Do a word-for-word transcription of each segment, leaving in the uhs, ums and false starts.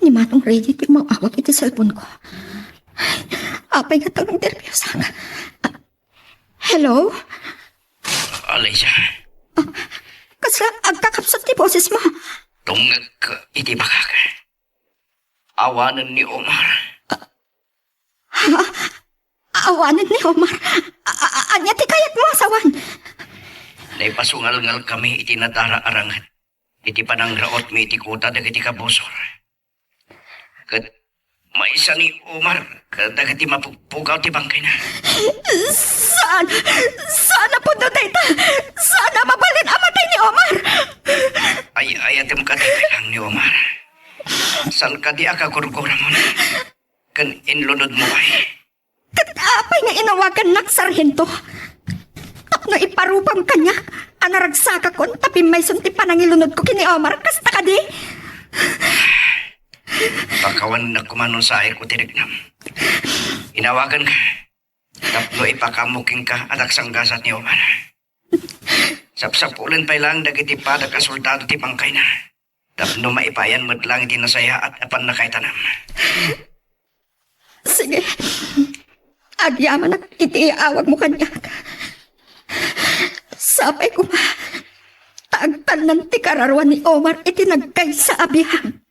ni Manong Reggie ti umawag iti cellphone ko. Apay nga tagnerbiosang. Hello? Alicia. Ah, kasla agkakapsut ti boses mo? Tungngek iti bakak. Awanen ni Omar. Ha? Awanen ni Omar? A-, a-, a-, ania ti kayat mo a sawen? Naipasungalngal kami iti nadara a ranget iti panangrautmi iti kuta dagiti kabusor. Ket maysa ni Omar kadagiti mapukpukaw ti bangkayna. Saan? Saan a pudno dayta? Saan a mabalin a matay ni Omar? Ay-ayatem kadi lang ni Omar. Saan kadi a kagurguramon ken inlunodmo pay? Ket apay nga inawagannak, Sarhento? Tapno iparupam kaniak a naragsakakon ta pimmayson ti panangilunodko ken ni Omar, kasta kadi? Pakawannak koma no saeko ti riknam. Inawaganka tapno ipakaammo kenka a nagsanggasat ni Omar. Sapsapulen pay laeng dagiti padak a soldado ti bangkayna tapno maipayan met laeng iti nasayaat a pannakaitanam. Sige. Agyamanak iti iawagmo kaniak. Sapay koma ta agtalnan ti kararuan ni Omar iti nagkaysa a biag.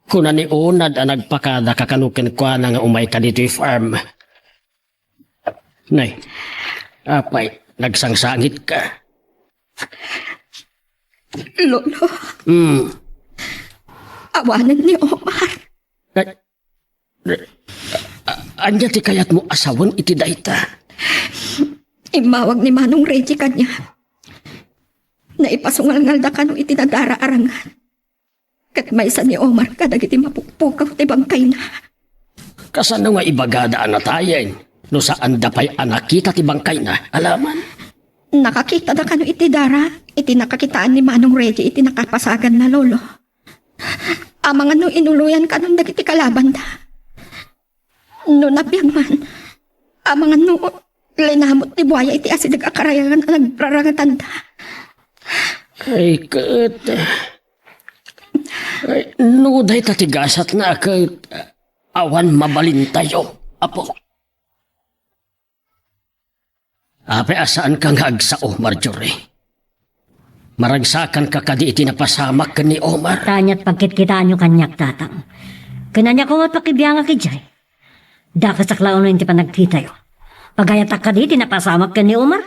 Kuna ni Unad a nagpakada kakano kenkuana nga umayka ditoy farm. Nay, apay, nagsangsangitka? Lolo. Hmm. Awanen ni Omar. Ay, a-, ania ti kayatmo a sawen iti dayta? Immawag ni Manong Reggie kaniak. Naipasungalngalda kano iti nadara a ranget. Ket maysa ni Omar kadagiti mapukpukaw ti bangkayna. Kasano nga ibagada a natayen no saanda pay a nakita ti bangkayna? Alaman? Nakakitada kano iti dara, iti nakakitaan ni Manong Reggie iti nakapasaganna, Lolo. Amangan no inuloyan kanon dagiti kalabanda. No nabiag man, amangan no linamut ti buaya iti asideg a karayangan a nagrarangetanda. Ay, ket, ay, no dayta ti gasatna, ket awan mabalintayo, Apo. Apay a saanka nga agsao, Marjorie? Maragsakanka kadi iti napasamak ken ni Omar? Ania ti pagkitkitaanyo kaniak, Tatang? Ken ania koma ti pakibiangak idiay? Dakasak la unayen ti panagkitayo. Pagayatak kadi iti napasamak ken ni Omar?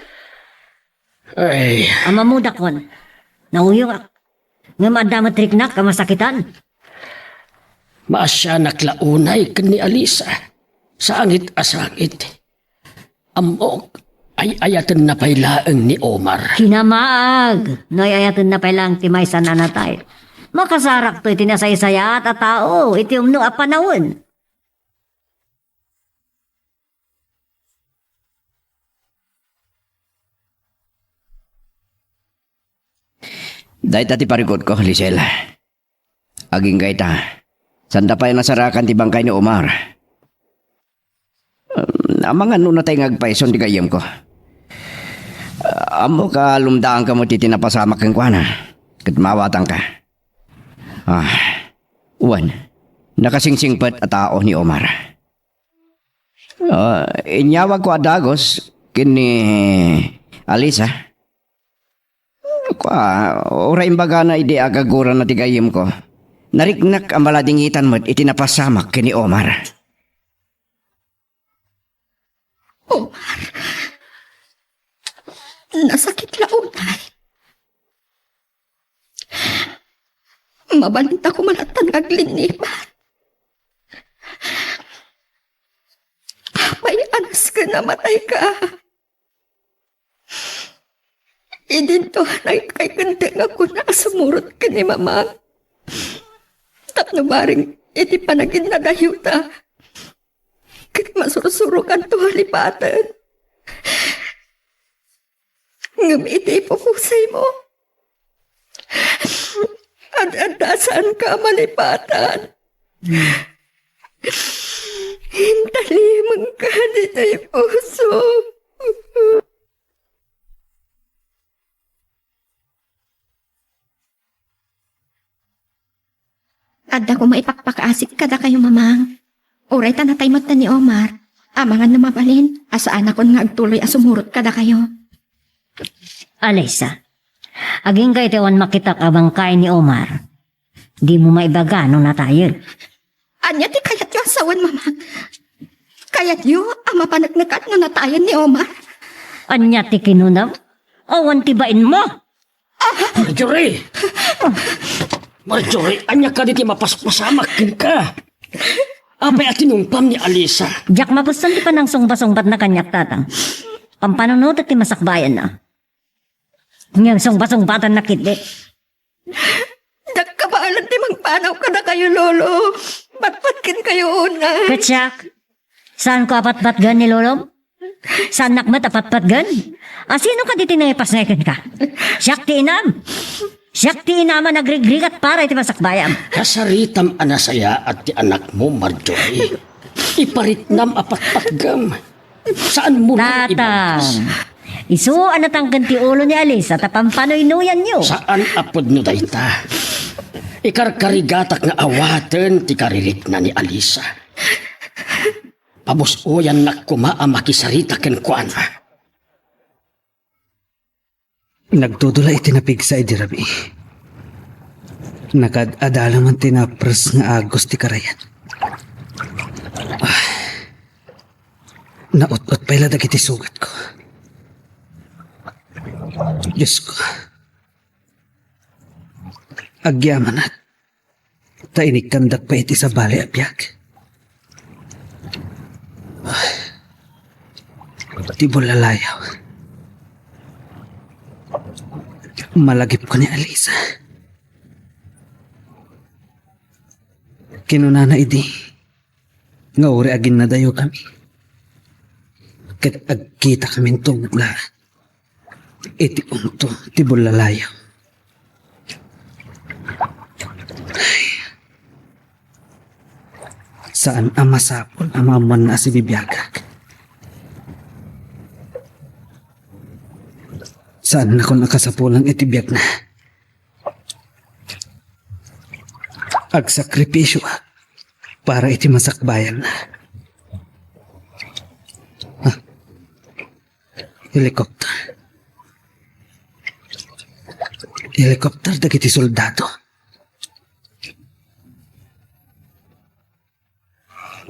Ay. Ammomdakon. Nauyongak. Ngem adda met riknak a masakitan. Maasianak la unay ken ni Alisa. Sangit a sangit. Ammok, ay-ayatenna pay laeng ni Omar. Kinamaag no ay-ayatenna pay laeng ti maysa a natay. Makasarakto iti nasaysayaat a tao iti umno a panawen. Dayta ti parikutko, Lisel. Agingga ita, sanda pay nasarakan ti bangkay ni Omar. Um, amangan no natay nga agpayson ti gayyemko. Ah, ammok a lumdaanka met iti napasamak kenkuana, ket maawatangka. Ah, wen, nakasingsingpet a tao ni Omar. Ah, inyawagko a dagus ken ni Alisa. Kua, uray imbagana idi agagurana ti gayyemko, nariknak a maladingitan met iti napasamak ken ni Omar. Omar, nasakit la unay. Mabalinta koma latta nga aglinniban. Apay a nasken a matayka? Idinto a nangikay ken dengngakon a sumurot ken ni Mamang tapno bareng iti panaginnadayota ket masursurokanto a lipaten. Ngem iti ipupusaymo, ad-adda a saanka a malipatan. Intalimengka ditoy pusom. Adda koma ipakpakaasik kadakayo, Mamang. Uray ta natay met ni Omar, amangan no mabalin a saanakon nga agtuloy a sumurot kadakayo. Alisa, agingga iti awan makitak a bangkay ni Omar. Dimo maibaga no natayen. Ania ti kayatyo a sawen, Mamang? Kayatyo a mapaneknekan no natayen ni Omar? Ania ti kinunam? Awan ti bainmo? Marjorie! Marjorie, ania kadi ti mapaspasamak kenka? Apay a tinungpam ni Alisa? Diak mapustan ti panangsungbat-sungbatna kaniak, Tatang. Pampanunotek ti masakbayanna. Ngem sungbat-sungbatanna ketdi. Diak kabaelan ti mangpanaw kadakayo, Lolo. Patpat kenkayo unay. Ket siak, saanko a patpatgen ni Lolom? Saannak met a patpatgen? A, sino kadi ti nangipasngay kenka? Siak ti inam. Siak ti inam a nagrigrigat para iti masakbayam. Kasaritam a nasayaat ti anakmo, Marjorie. Iparitnam a patpatgem. Saanmo la Tatang, ibagkas. Isu a natangken ti ulo ni Alisa ta pampanuynuyanyo. Saan a pudno dayta. Ikarkarigatak nga awaten ti karirikna ni Alisa. Pabus-oyannak koma a makisarita kenkuana. Nagtudula iti napigsa idi rabii. Nakaad-adala man ti napres nga agos ti karayan. Ah, naut-ot pay la dagiti sugatko. Diosko, agyamanak. Ta inikkandak pay iti sabali a biag. Ti bullalayaw. Malagipko ni Alisa. Kinunana idi nga uray aginnadayokami ket agkitakaminto met laeng iti ungto ti bullalayaw. Saan a masapul a maammoanna a sibibiagak. Saannakon a kasapulan iti biagna. Agsakripisio para iti masakbayanna. Ah. Helicopter. Helicopter dagiti soldado.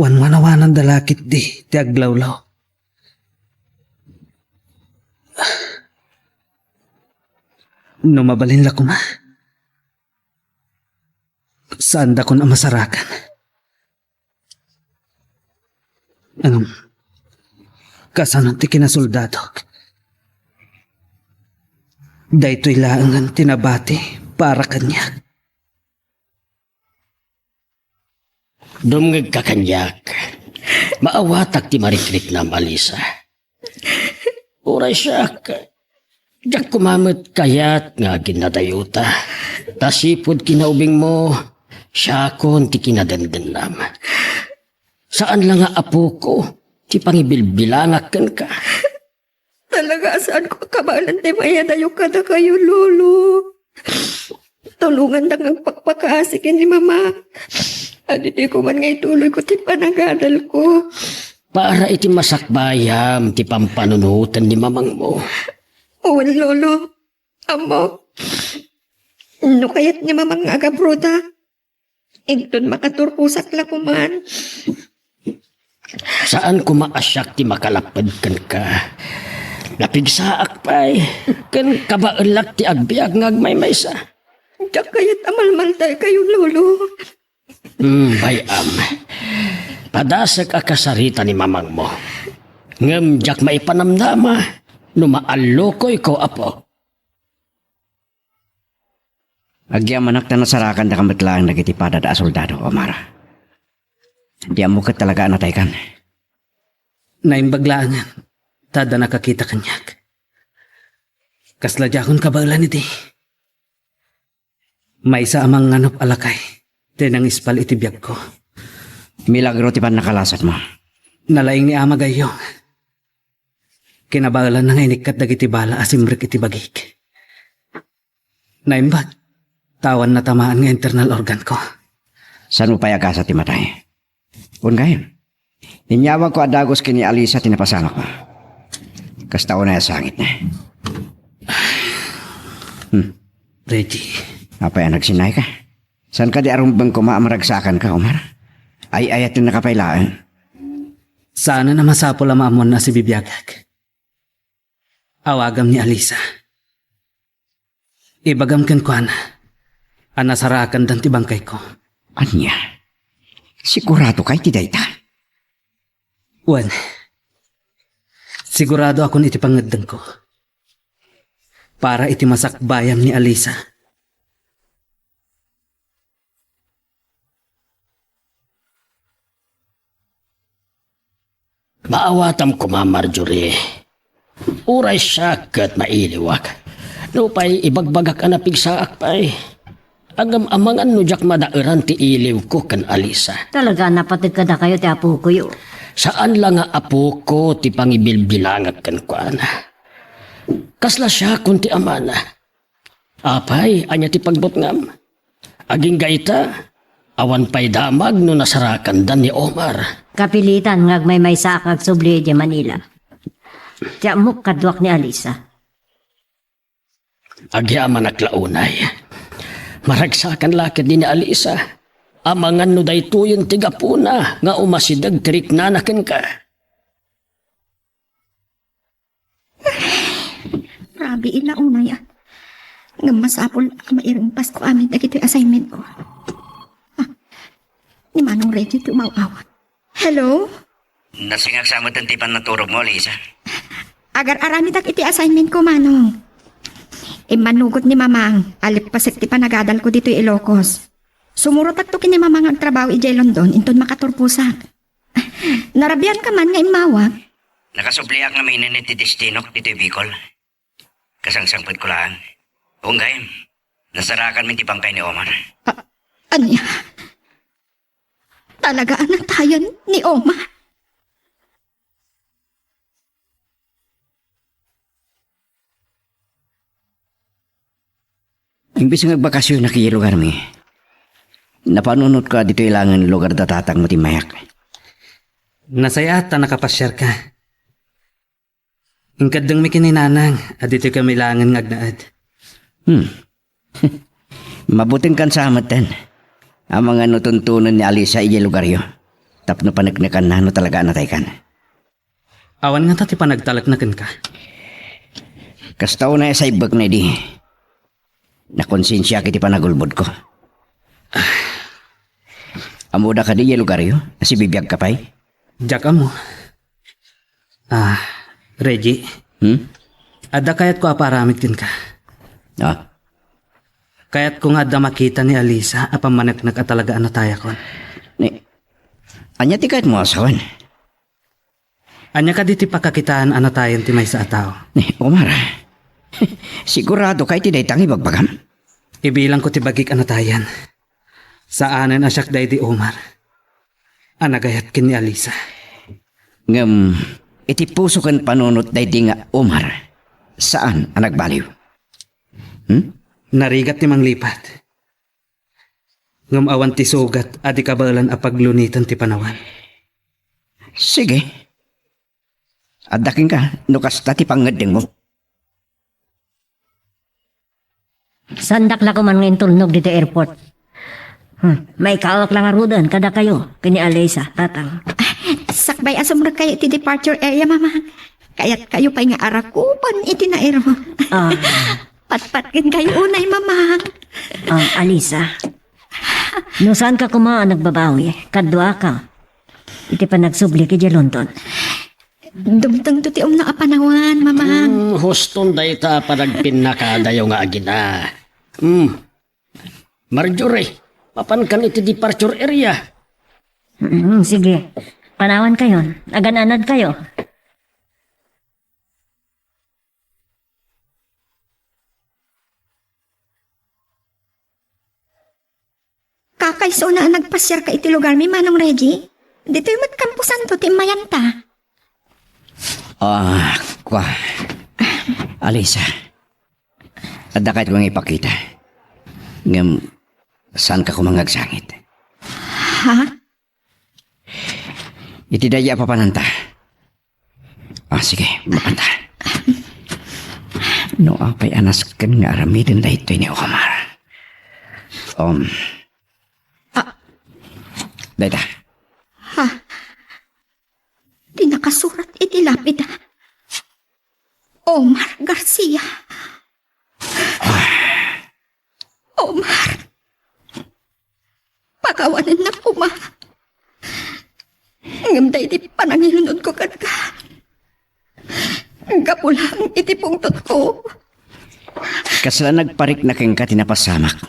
Wanwanawananda la ketdi ti aglawlaw. No mabalin la koma, saandakon a masarakan. Ngem, kasano ti kinasoldadok? Daytoy laengen ti nabati para kaniak. Dumngegka kaniak. Maawatak ti marikriknam, Alisa. Uray siak, diak koma met kayat nga aginnadayota. Ta sipud kinaubingmo, siakon ti kinadendennam. Saan la nga apoko ti pangibilbilangak kenka. Talaga a saanko a kabaelan ti maiyadayo kadakayo, Lolo. Tulonganda nga agpakpakaasi ken ni Mama. Adidiko man nga ituloyko ti panagadalko. Para iti masakbayam ti pampanunoten ni mamangmo. Wen, Lolo. Ammok, no kayat ni Mamang nga agabroda, inton makaturposak la koman. Saan koma a siak ti makalapped kenka. Napigsaak pay, ken kabaelak ti agbiag nga agmaymaysa. Diak kayat a malmaldaykayo, Lolo. Hmm, bay-am. Padasek a kasarita ni mamangmo. Ngem diak maipanamnama no maallukoyko, Apo. Agyamanak ta nasarakandaka met laeng dagiti padada a soldado, Omar. Di ammo ket talaga a nataykan. Naimbag laengen ta adda nakakita kaniak. Kasla diakon kabaelan idi. Maysa a mangnganup a lakay ti nangispal iti biagko. Milagro ti pannakalasatmo. Nalaing ni Ama Gayong. Kinabaelanna nga inikkat dagiti bala a simrek iti bagik. Naimbag, ta awan natamaan nga internal organko. Saan mo pay agasa ti matay? Wen gayam. Inyawagko a dagus ken ni Alisa ti napasamakmo. Kasta unay a sangitna. Hmm. Reggie. Apay a nagsinnaeka? Saan kadi a rumbeng koma a maragsakanka, Omar? Ay-ayatennaka pay laeng. Saanen a masapul a maammoanna a sibibiagak. Awagam ni Alisa. Ibagam kenkuana a nasarakandan ti bangkayko. Ania? Siguradoka iti dayta? Wen, siguradoakon iti pangngeddengko para iti masakbayam ni Alisa. Maawatam koma, Marjorie. Uray siak ket mailiwak. Nupay ibagbagak a napigsaak pay. Ngem amangan no diak madaeran ti iliwko ken Alisa. Talaga a napateg kadakayo ti apokoyo. Saan la nga apoko ti pangibilbilangak kenkuana. Kasla siakon ti amana. Apay, ania ti pagbutngam? Agingga ita, awan pay damag no nasarakandan ni Omar. Kapilitan nga agmaymaysaak nga agsubli idiay Manila. Ti ammok, kaduak ni Alisa. Agyamanak la unay. Maragsakan la ketdi ni Alisa. Amangan no daytoyen ti gapuna nga umasideg ti riknana kenka. Rabii la unay, a. Ngem masapul a mairingpasko amin dagitoy assignment ko. Ah, ni Manong Reggie ti umaw-awag. Hello? Nasingak sa metten ti pannaturogmo, Alisa. Agar-aramidak iti assignment ko, Manong. Immanugot ni Mamang a lippasek ti panagadalko ditoy Ilocos. Sumurotakto ken ni Mamang nga agtrabaho idiay London inton makaturposak. Narabianka man nga immawag? Nakasubliak ngamin iti destinok ditoy Bicol. Kasangsangpetko laeng. Wen gayam, nasarakanmi ti bangkay ni Omar. A-, ania? Talaga a natayan ni Omar? Imbes nga agbakasionak idiay lugarmi, napanunotka ditoy laengen lugar da tatangmo ti immayak. Nasayaat ta nakapasiarka. Inkeddengmi ken ni Nanang a ditoy kami laengen nga agnaed. Hmm. Mabutingkan sa metten. Amangan no tuntunen ni Alisa idiay lugaryo tapno paneknekanna no talaga a nataykan. Awan ngata ti panagtalekna kenka. Kasta unay a saibbekna idi. Nakonsensiak iti panagulbodko. Ammoda kadi idiay lugaryo a sibibiagka pay? Diak ammo. Ah, Reggie. Hmm? Adda kayatko a paaramid kenka. Ah? Kayatko nga adda makita ni Alisa a pammaneknek a talaga a natayakon. Ni, ania ti kayatmo a sawen? Ania kadi ti pakakitaan a natayan ti maysa a tao? Ni, Omar, siguradoka iti dayta nga ibagbagam? Ibilangko ti bagik a natayan. Saanen a siak daydi Omar a nagayat ken ni Alisa. Ngem iti puso ken panunot daydi nga Omar, saan a nagbaliw. Hmm? Narigat ti manglipat. Ngem awan ti sugat a di kabaelan a pagluniten ti panawan. Sige. Adda kenka no kasta ti pangngeddengmo. Saandak la koman nga intulnog ditoy airport. Hmm, maikawak la ngaruden kadakayo ken ni Alisa, Tatang. Sakbay a sumrekkayo iti departure area, Mama. Kayatkayo pay nga arakupan iti nairo. Ah. Patpatgenkayo unay, Mama. Ah, Alisa. No saanka koma a nagbabawi, kaduaka iti panagsubli idiay London. Dumtengto ti umno a panawan, Mama. Hmm, huston dayta a panagpinnakadayo nga agina. Hmm. Marjorie, mapankan iti departure area. Mm, sige. Panawankayon. Agan-anadkayo. Kakaisuna a nagpasiarka iti lugarmi, Manong Reggie? Ditoy met kamposanto ti immayanta. Ah, kua. Alisa, adda kayatko nga ipakita. Ngem, saanka koma nga agsangit. Ha? Iti daydi a papananta. Ah, sige, mapanta. No apay a nasken nga aramiden daytoy ni Omar. Um. Ah. Dayta. Ha? Ti nakasurat iti lapida. Omar Garcia. Omar. Pakawanennak koma. Ngem daydi panangilunodko kenka, gapu laeng iti pungtotko. Kasla nagparikna kenka ti napasamak.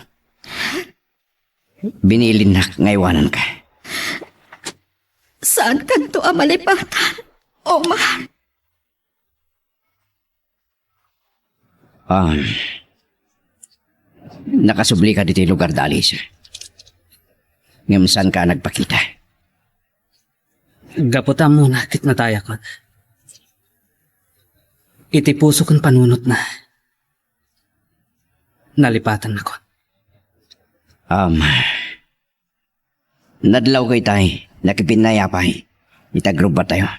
Binilinnak nga iwananka. Saankanto a malipatan, Omar. Ah, nakasublika ditoy lugar da Alisa. Ngem saanka a nagpakita? Gapu ta ammona ket natayakon. Iti puso ken panunotna, nalipatannakon. Um, Nadlawko itay, nakipinnayapay, iti agrubbattayo.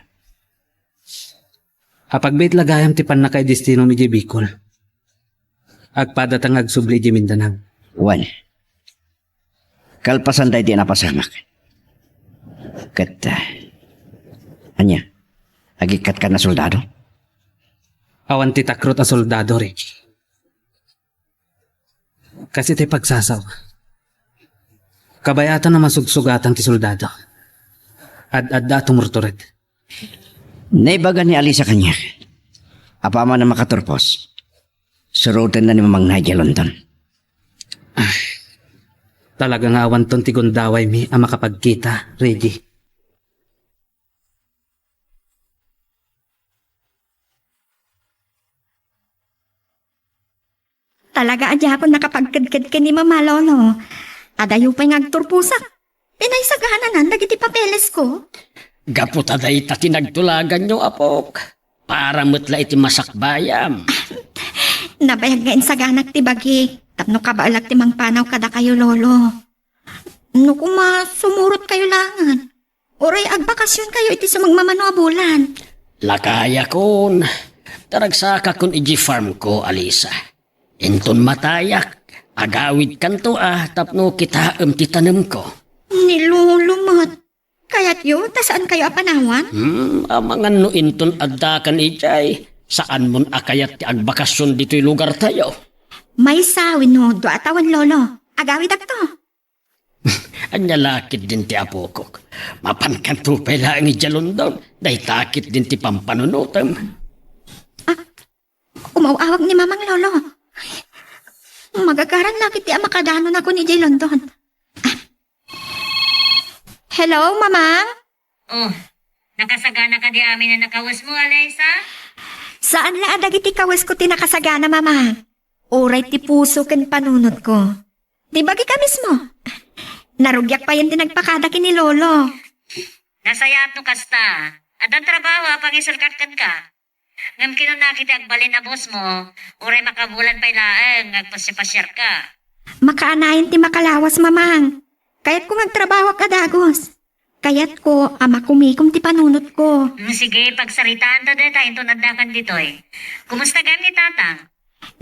Apagbiit la gayam ti pannakaidestinom idiay Bicol. Agpadata nga agsubli idiay Mindanao. Wen, kalpasan daydi a napasamak. Ket, ah, ania, agikkatka a soldado? Awan ti takrot a soldado, Reggie. Kas iti pagsasao, kabayatan a masugsugatan ti soldado. Ad-adda a tumurtured. Naibaga ni Alisa kaniak, apaman a makaturpos, surotenna ni Mamangna idiay London. Ah, talaga nga awanton ti gundawaymi a makapagkita, Reggie. Talaga a diakon nakapagkedked ken ni Mama, Lolo. Adayo pay nga agturposak. Pinaisagananan dagiti papelesko. Gapu ta dayta ti nagtulaganyo, apok. Para met la iti masakbayam. Nabayag nga insaganak ti bagi tapno kabaelak ti mangpanaw kadakayo, Lolo. No koma, sumurotkayo laengen. Uray agbakasionkayo iti sumagmamano a bulan. Lakayakon, ta ragsakakon idiay farmko, Alisa. Inton matayak, agawidkanto a tapno kitaem ti tanemko. Ni Lolo met. Kayatyo ta saankayo a panawan? Hmm, amangan no inton addakan idiay, saanmon a kayat ti agbakasion ditoy lugartayo. Maysa wenno dua a tawen, Lolo. Agawidakto. Ania la ketdin ti apokok? Mapankanto pay laeng idiay London. Dayta ketdin ti pampanunotem. Ah, umaw-awag ni Mamang, Lolo. Magagaran la ketdi a makadanonakon idiay London. Ah. Hello, Mamang? Oh, nakasagana kadi amin a nakawesmo, Alisa? Saan la a dagiti kawesko ti nakasagana, Mamang. Uray ti puso ken panunotko. Ti bagika mismo. Narugiak payen ti nagpakada ken ni Lolo. Nasayaat no kasta. Addan trabaho a pangiserkak kenka. Ngem kinunana iti agbalin a bossmo, uray makabulan pay laeng nga agpasiarka. Makaanayon ti makalawas, Mamang. Kayatko nga agtrabahoak a dagus. Kayatko a makumikom ti panunotko. Mm, sige, pagsaritaanta dayta inton addakan ditoy. Kumusta gayam ni Tatang?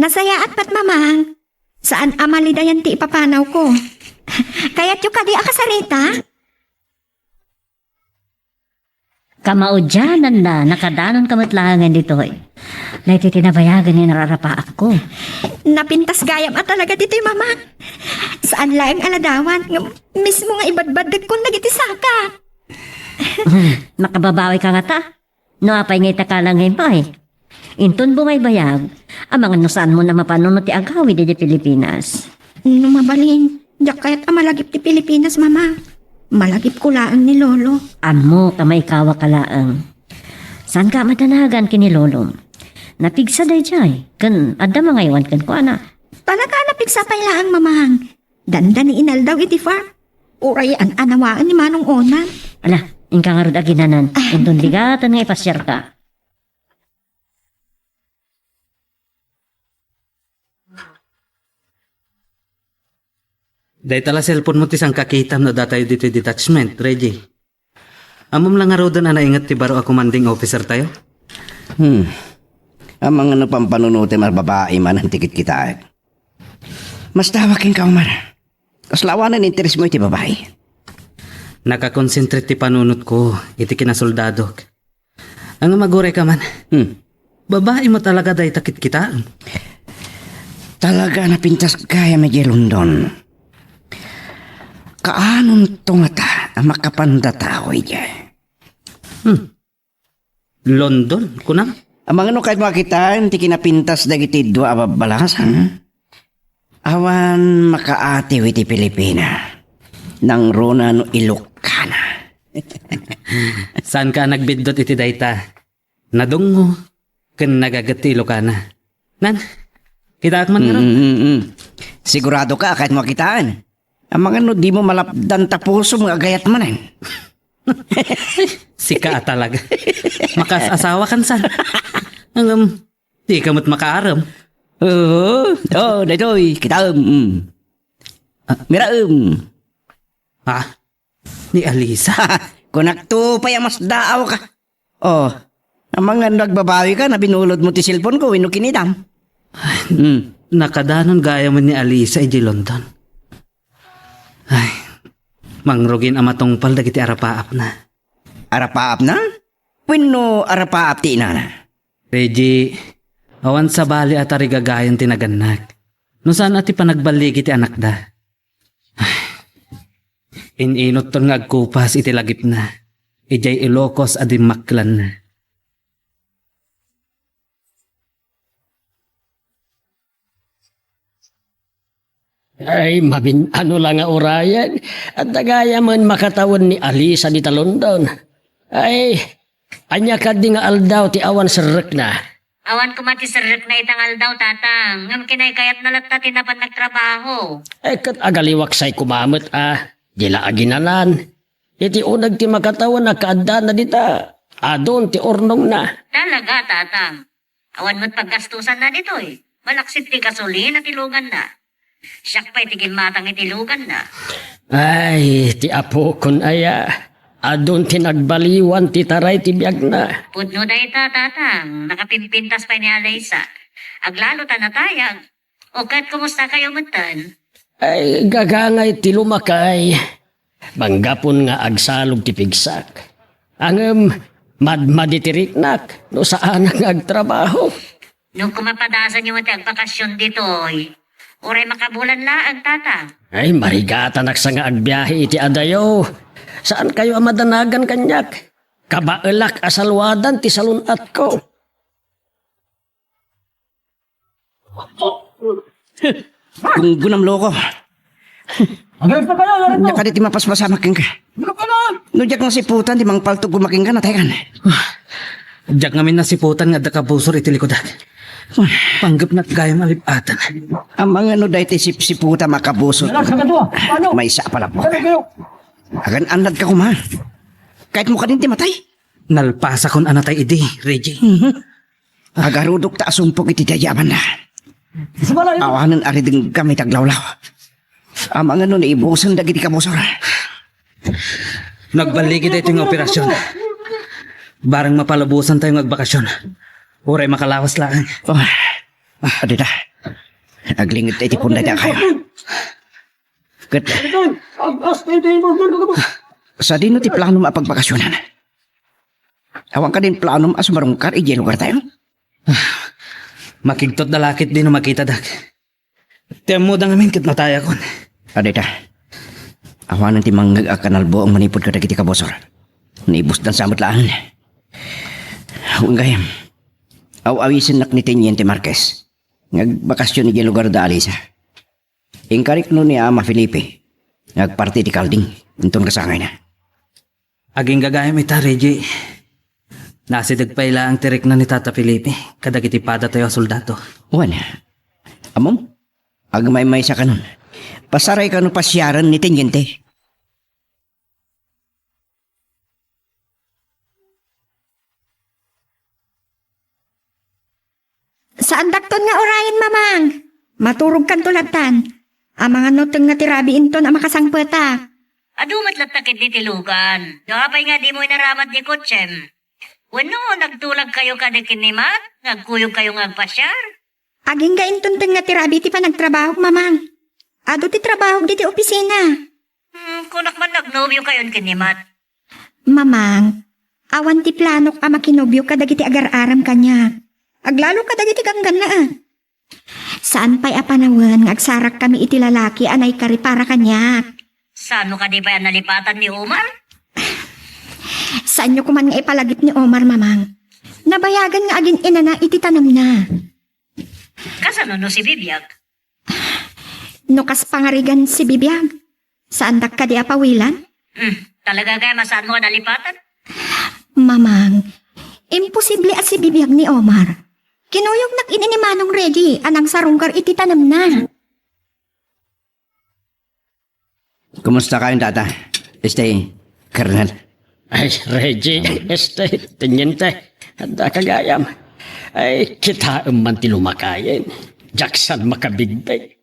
Nasayaat met, Mamang. Saan a malidayan ti ipapanawko. Kayatyo kadi a kasarita? Kamaudiananna, nakadanonka met laengen ditoy. Daytoy ti nabayagen nga inararapaakko. Napintas gayam a talaga ditoy, Mama. Saan laeng a ladawan, ngem mismo nga ibadbaddegkon dagiti saka. Makababawika ngata? No apay nga ita ka la nga imbay? Inton bumaybayag, amangan no saanmon a mapanunot ti agawid idiay Pilipinas. No mabalin, diak kayat a malagip ti Pilipinas, Mama. Malagipko laeng ni Lolo. Ammok a maikawaka laeng. Saanka a madanagan ken ni Lolom? Napigsa daydiay, ken adda mangaywan kenkuana. Talaga a napigsa pay laeng, Mamang. Dandani inaldaw iti farm. Uray an-anawaen ni Manong Onan. Ala, inka ngarud aginanan. Ah. Inton ligatan nga ipasiarka. Dayta la cellphone mo ti sangkakitam no datayo ditoy detachment, Reggie. Ammom la ngaruden a nainget ti baro a commanding officer tayo? Hmm. Amangan no pampanunotem a babai manen ti kitkitaek. Mas tawag kenka, Omar. Kasla awanen interes mo iti babai. Nakakonsentrate ti panunotko iti kinasoldadok. Ang magurayka man. Hmm. Babai mo talaga dayta kitkitaem. Talaga napintas gayam idiay London. Kaanonto ngata a makapanda tao idiay? Hmm. London, kunam? Amangan no kayat mo a kitaen ti kinapintas dagiti dua a babbalasang? Awan makaatiw iti Pilipina. Nangruna no Ilocana. Saanka a nagbiddut iti dayta? Nadungngo ken nagaget ti Ilocana. Nan, kitaak man ngarud. Mm, mm, mm. Sigurado ka, kayat mo a kitaen? Amangan no di mo malapdan ta pusom nga agayat manen. Sika a talaga. Makas-asawa kan san? Ngem, di ka met makaarem. Oo, oo, daytoy, kitaem. Mm. Ah. Miraem. Ha? Ni Alisa? Kunakto pay a mas daaw ka. Oh, amangan no agbabawi ka, nabinulod mo ti cellphone ko, wenno kinidam? Hmm. Nakadanon gayam ni Alisa idiay London. Ay, mangrugin a matungpal dagiti arapaapna. Arapaapna? Wenno arapaap ti inana? Reggie, awan sabali a tarigagayan ti nagannak. No saan a ti panagballigi ti anakda. Ay, in-inutton nga agkupas iti lagipna, idiay Ilocos a dimmakkelanna. Ay, mabin-ano la nga urayen. Adda gayamen makatawen ni Alisa dita London. Ay, ania kadi nga aldaw ti awan serrekna? Awan koma ti serrekna ita nga aldaw, Tatang. Ngem kinaykayatna latta ti napan nagtrabaho. Ay, ket agaliwak say koma met a. Di la aginanan. Iti uneg ti makatawen a kaaddana dita, adun ti urnongna. Talaga, Tatang. Awan met paggastusanna ditoy. Malaksid ti gasolina ti luganna. Siak pay ti gimmatang iti luganna. Ay, ti apokon aya. Adun ti nagbaliwan ti taray ti biagna. Pudno dayta, Tatang. Nakapimpintas pay ni Alisa. Aglalo ta natayag. O ket, kumusta kayo metten? Ay, gagangay ti lumakay. Manggapon nga agsalog ti pigsak. Ngem, madmadi ti riknak no saanak nga agtrabaho. No kumapadasan yo ti agbakasyon ditoy, uray makabulan laeng, Tatang. Ay, marigatanak sa nga agbiahe iti adayo. Saan kayo a madanagan kaniak? Kabaelak a salwadan ti salun-atko. Gunggunam, loko. Agayos na kayo, agayos na. Ania kadi ti mapaspasamak kenka? Ano ka na? No diak nasiputan ti mangpaltog koma kenka, nataykan. Diak ngamin nasiputan nga adda kabusor iti likudak. Panggepnak gayam a lib-atan. Amangan no daytoy sipsiputam a kabusor. Relax ka to, ah. Ano? Maysa a palabok. Ano kayo? Agan-annad ka koma. Kayat mo kadin ti matay? Nalpasakon a natay idi, Reggie. Mhm. Agarudok ta a sumpok iti daydi a banda. Awanen a ridinggam iti aglawlaw. Amangan no naibusen dagiti kabusor. Nagballigi daytoy nga operasyon. Barang mapalubosan tayo nga agbakasyon. Uray makalawas laeng. Oh. Ah, adda. Aglinget tayo iti punda dayta kayo. Ket, sadino ti planom a pagbakasyonan? Awan kadin planom a sumarungkar idiay lugar tayo? Makigtot da lakit di no makitadak. Ti ammoda ngamin ket natayakon. Adda. Awanen ti mangngeg a kanalbuong manipud kadagiti kabusor. Naibusdan sa met laeng. Wen gayam. Aw-awisennak ni Teniente Marquez nga agbakasyon idiay lugar da Alisa. Inkarikno ni Ama Felipe nga agparti iti kalding inton kasangayna. Agingga gayam ita, Reggie. Nasideg pay laeng ti rikna ni Tata Felipe kadagiti padatayo a soldado. Wen, ammom, agmaymaysa kanon. Pasaray kano pasiaren ni Teniente. Saandakton nga urayen, Mamang. Maturogkanto lattan. Amangan no tengnga ti rabii inton a makasangpetak. Adu met latta ketdi ti lugan. No apay nga dimo inaramat ti kotsem? Wenno nagtulagkayo kadi ken ni Mat nga agkuyogkayo nga agpasiar? Agingga inton tengnga ti rabii ti panagtrabahok, Mamang. Adu ti trabahok ditoy opisina. Hmm, kunak man nagnobiokayon ken ni Mat. Mamang, awan ti planok a makinobio kadagiti agar-aram kaniak. Aglalo kadagiti ganggannaet. Saan pay a panawen nga agsarakkami iti lalaki a naikari para kaniak. Saan no kadi pay a nalipatan ni Omar? Saanyo koman nga ipalagip ni Omar, Mamang. Nabayagan nga agin-inana iti tanemna. Kasano no si Bibiag? No kas pangarigan si Bibiag, saandak kadi a pawilan? Hmm, talaga gayam a saan mo a nalipatan? Mamang, imposible a si Bibiag ni Omar. Kinuyognak idi ni Manong Reggie a nangsarungkar iti tanemna. Kumusta kayon, Tata? Este, Colonel. Ay, Reggie, este, teniente. Adda ka gayam. Ay, kitaem man ti lumakayen. Diak san makabigdeng.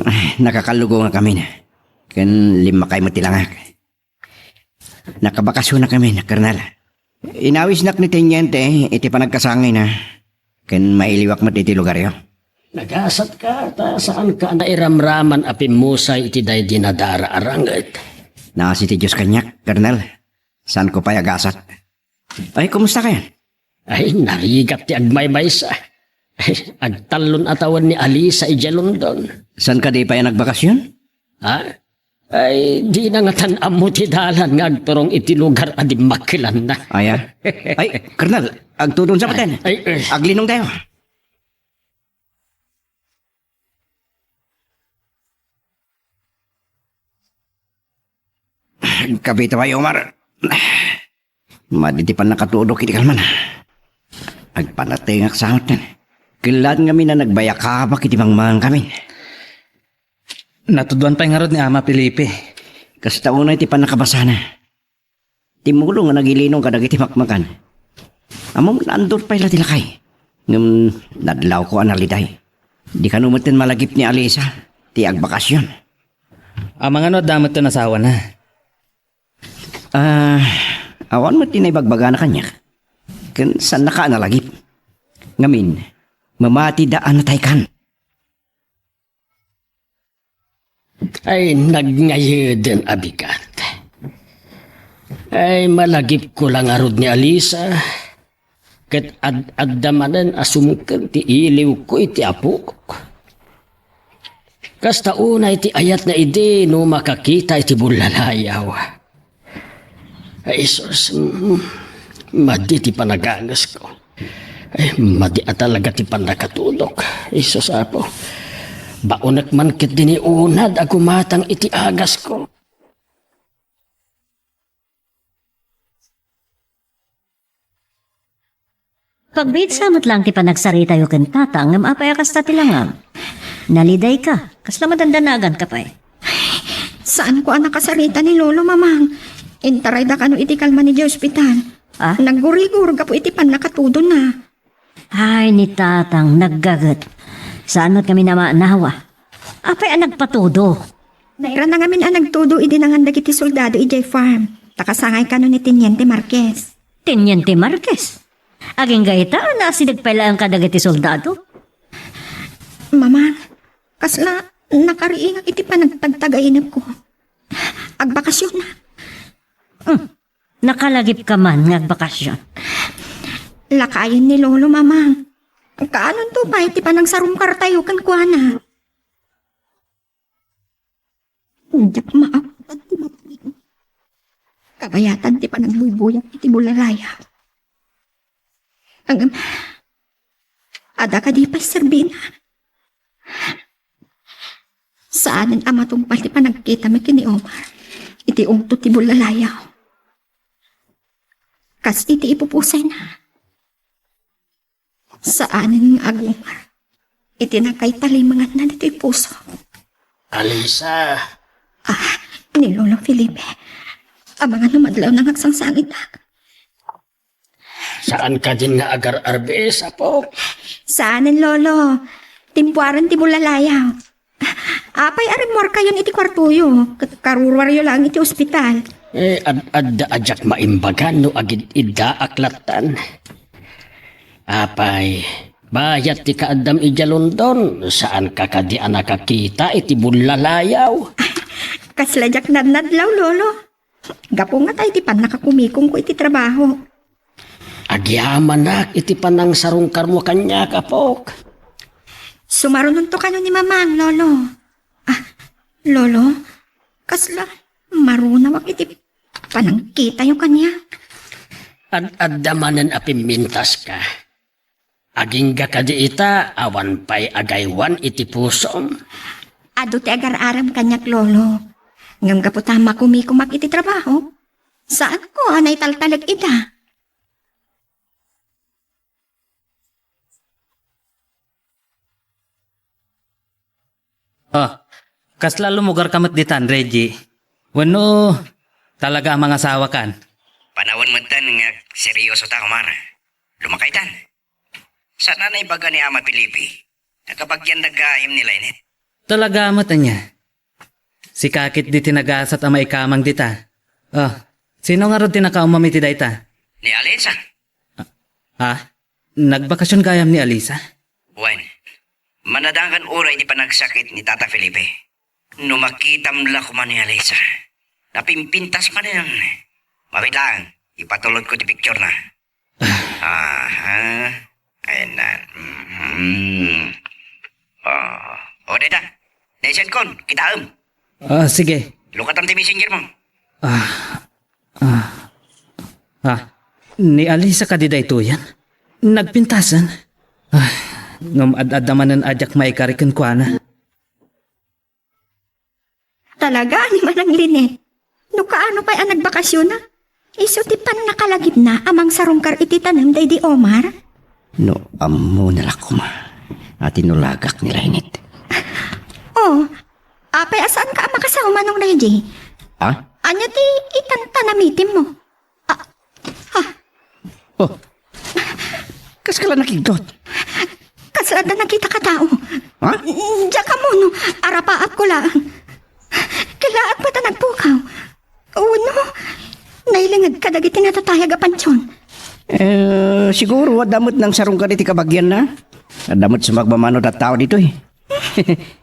Ay, nakakallugo nga kami na. Ken limmakay met ti langak. Nakabakasyon na kami, Colonel. Inawisnak ni Teniente iti panagkasangayna, ken mailiwak met iti lugaryo. Nagasatka ta saanka a nairamraman a pimmusay iti daydi nadara a ranget. Naasi ti Dios kaniak, Colonel. Saanko pay a gasat. Ay, kumusta kayan? Ay, narigat ti agmaymaysa. Ay, agtallon a tawen ni Alisa idiay London. Saan kadi pay a nagbakasyon? Ha? Ay, dina ngatan ammo ti dalan nga agturong iti lugar a dimmakkelanna. Aya? Ay, Colonel, agtudon sa baten. Ay, ay. Aglinong tayo. Agkabita pay, Omar. Madi ti pannakatudok iti kalman. Agpanatengak sa met. Kellat ngamin a nagbayakabak iti mangmangan kami. Natudoan pay ngarud ni Ama Felipe. Kasta unay ti pannakabasana. Timulong nga nagilinong kadagiti makmakan. Ammom, naandor pay la ti lakay. Ngem nadlawko a naliday. Di kano metten malagip ni Alisa ti agbakasyon. Amangan no adda metten asawana? Ah, awan met ti naibagbagana kaniak. Ken saannaka a nalagip. Ngamin, mamatida a nataykan. Ay, nagngayaden a bigat. Ay, malagipko la ngarud ni Alisa, ket ad-adda manen a sumngken ti iliwko iti apok. Kasta unay ti ayatna idi no makakita iti bullalayaw. Ay, Jesus, mm, madi ti panagangesko. Ay, madi a talaga ti pannakatudok. Jesus, Apo, baonek man ketdi ni unad a gumatang iti agasko. Pagbiitsa met laeng ti panagsaritayo ken Tata, ngem apay a kasta ti langam? Nalidayka, kasla madandanaganka pay. Saanko a nakasarita ni Lolo, Mamang. Intarayda kano iti kalman idiay ospital. Ah? Naggurigur gapu iti pannakatudonna. Ay, ni Tatang, naggaget. Saan met ngamin a maannawa? Apay a nagpatudo? Nairana ngamin a nagtudo idi nangan dagiti soldado idiay farm. Ta kasangay kano ni Teniente Marquez. Teniente Marquez? Agingga ita, naasideg pay laeng kadagiti soldado? Mamang, kasla nakariingak iti panagtagtagainepko. Agbakasyon na. Hmm. Nakalagipka man nga agbakasyon. Lakayen ni Lolo, Mamang. Kaanonto pay ti panangsarungkartayo kenkuana? Diak maawatan ti matungko. Kabayatan ti panagbuybuyak iti bulalayaw. Ngem, adda kadi pay serbina? Saanen a matungpal ti panagkitami ken ni Omar iti ungto ti bulalayaw. Kas iti ipupusayna. Saanen nga agumar iti nakaitalimenganna ditoy puso. Alisa. Ah, ni Lolo Felipe. Amangan no madlawna nga agsangsangitak. Saan kadin nga agar-arbes, apo? Saanen, Lolo. Timpuaren ti bulalayaw. Apay a rimmuarkayon iti kuartoyo, ket karuruaryo laeng iti ospital? Eh, ad-, adda a diak maimbagan no agid-iddaak lattan. Apay, bayat ti kaaddam idiay London, saanka kadi a nakakita iti bullalayaw? Kasla diak nadnadlaw, Lolo. Gapu ngata iti pannakakumikongko iti trabaho. Agyamanak iti panangsarungkarmo kaniak, apok. Sumarunonto kano ni Mamang, Lolo. Ah, Lolo, kasla marunawak iti panangkitayo kaniak. Ad-adda manen a pimmintaska. Agingga kadi ita, awan pay agaywan iti pusom? Adu ti agar-aram kaniak, Lolo. Ngem gapu ta makumikomak iti trabaho, saanko a naitaltalek ida. Ah, kasla lumugarka met ditan, Reggie? Wenno, talaga a mangasawakan? Panawen metten nga seryoso ta, Omar. Lumakaytan. Saan a naibaga ni Ama Felipe? Nakabagian da gayam ni Lynette. Talaga met ania? Sika ket di ti nagasat a maikamang dita. Ah, sino ngarud ti nakaumam iti dayta? Ni Alisa. Ha? Nagbakasyon gayam ni Alisa? Wen, manadangan uray ti panagsakit ni Tata Felipe. No makitam la koma ni Alisa, napimpintas manen. Mawit lang, ipatulodko ti picture na. Aha. Ayan na. Mhm. Oh. O, dayta. Naisenkon, kitaem. Ah, sige. Lukatam ti messenger mo. Ah. Ah. Ah. Ni Alisa kadi daytoyen? Nagpintasen? Ah, ngem ad-adda manen a diak maikari kenkuana. Talaga, ni Manang Lynette? No kaano pay a nagbakasyona? Isu ti pannakalagipna a mangsarungkar iti tanem daydi Omar? No ammona la koma a tinulagak ni Lynette. Oh, apay a saanka a makasaw, Manong Reggie? Ha? Ania ti itantanamitim mo? Ah, ha? Oh. Kaska la nakigtot? Kasla adda nakitaka a tao. Ha? Diak ammo no arapaapko laeng. Kilaat met a nagpukaw. Wenno, nailinged kadagiti natatayag a pantion. Eh, siguro, adda met nangsarungkar iti kabagianna. Adda met sumagmamano a tao ditoy.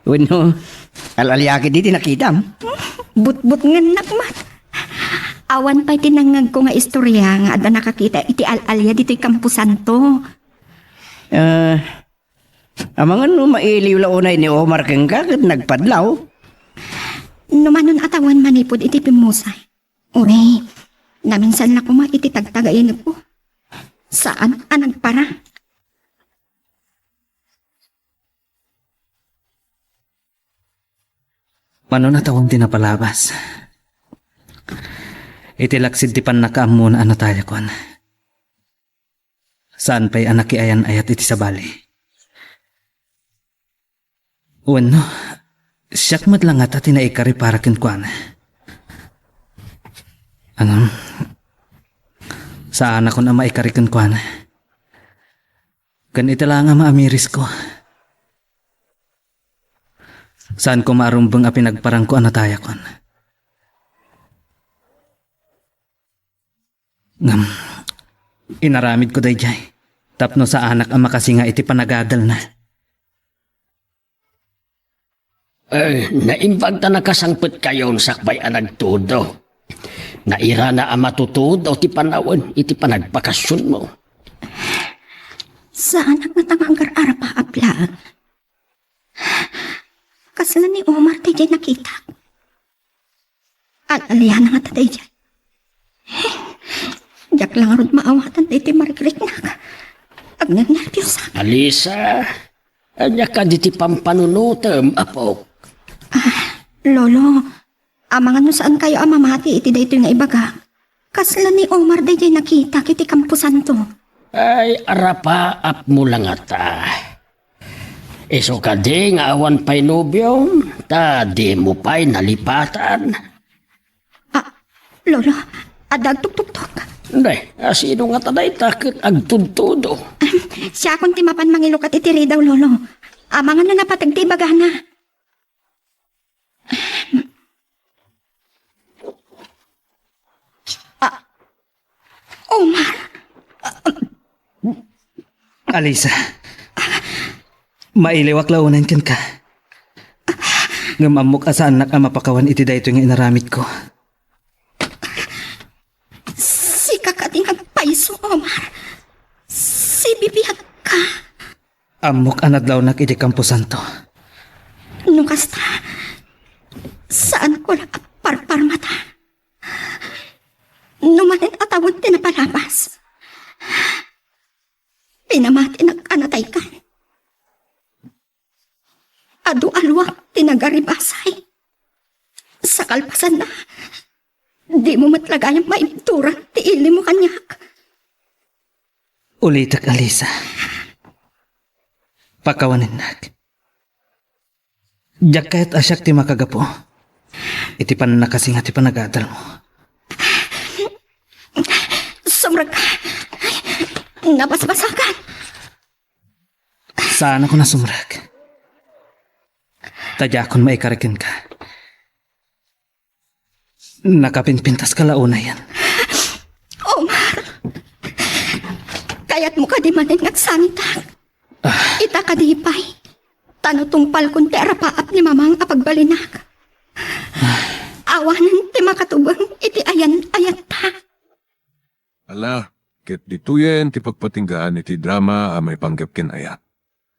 Wenno, al-alia ketdi ti nakitam. Butbutngennak met. Awan pay ti nangngegko nga istoria nga adda nakakita iti al-alia ditoy Camposanto. Eh, amangan no mailiw la unay ni Omar kenka ket nagpadlaw. No manon a tawen manipud iti pimmusay. Uray, naminsan la koma iti tagtagainekko. Saan a nagpara. Mano a tawen ti napalabas? Iti laksid ti pannakaammona a natayakon. Saan pay a nakiayan-ayat iti sabali. Wenno, siak met la ngata ti naikari para kenkuana. Ngem, saanakon a maikari kenkuana. Ken iti la nga maamirisko. Saan koma a rumbeng a pinagparangko a natayakon. Ngem, inaramidko daydiay tapno saanak a makasinga iti panagadelna. Eh, naimbag ta nakasangpetkayon sakbay a nagtudo. Nairana a matutudo ti panawen iti panagpakasyonmo. Saanak ngata nga agar-arapaap laeng. Kasla ni Omar daydiay nakitak. Al-aliana ngata daydiay. Diak la ngarud maawatan daytoy marikriknak. Agnernerpiosak. Alisa, ania kadi ti pampanunotem, apok? Ah, Lolo, amangan no saankayo a mamati iti daytoy nga ibagak. Kasla ni Omar daydiay nakitak iti Camposanto. Ay, arapaapmo la ngata. Isu kadi nga awan pay nobiom, ta dimo pay nalipatan. Ah, Lolo, adda agtuktuktok. Nay, a sino ngata dayta ket agtudtudo? Siakon ti mapan mangilukat iti ridaw, Lolo. Amangan no napateg ti ibagana. Omar! Alisa, mailiwak la unayen kenka. Ngem ammok a saannak a mapakawan iti daytoy nga inaramidko. Sika kadi nga agpayso, Omar. Sibibiagka. Ammok a nadlawnak iti kamposanto. No kasta, saanko la a parparmata. No manen a tawen ti napalabas, pinamatinak a nataykan. Adu a luak ti nagaribasay. Sa kalpasanna, dimo met la gayam maibturan ti ilimo kaniak. Ulitek, Alisa. Pakawanennak. Diak kayat a siak ti makagapu iti pannakasinga ti panagadalmo. Sumrek ka. Nabasbasakan. Saanakon a sumrek. Ta diakon maikari kenka. Nakapinpintaska la unayen. Omar! Kayatmo kadi manen nga agsangitak? Ita kadi pay. Ta no tungpalkon ti arapaap ni Mamang a pagbalinak, awanen ti makatubeng iti ayan-ayatta. Ala, ket ditoyen ti pagpatinggaan iti drama a maipanggep ken ayat.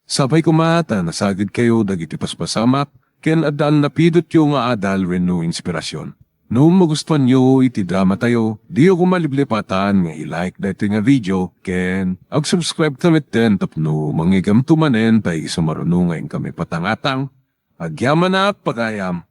Sapay koma ta nasagidkayo dagiti paspasamak ken adda a napidotyo nga adal wenno inspirasyon. No magustuanyo iti dramatayo, diyo koma liplipatan nga i-like daytoy nga video ken ag-subscribe ta metten tapno mangigamto manen ta isu maruno nga inkami patangatang. Agyamanak, pagayam.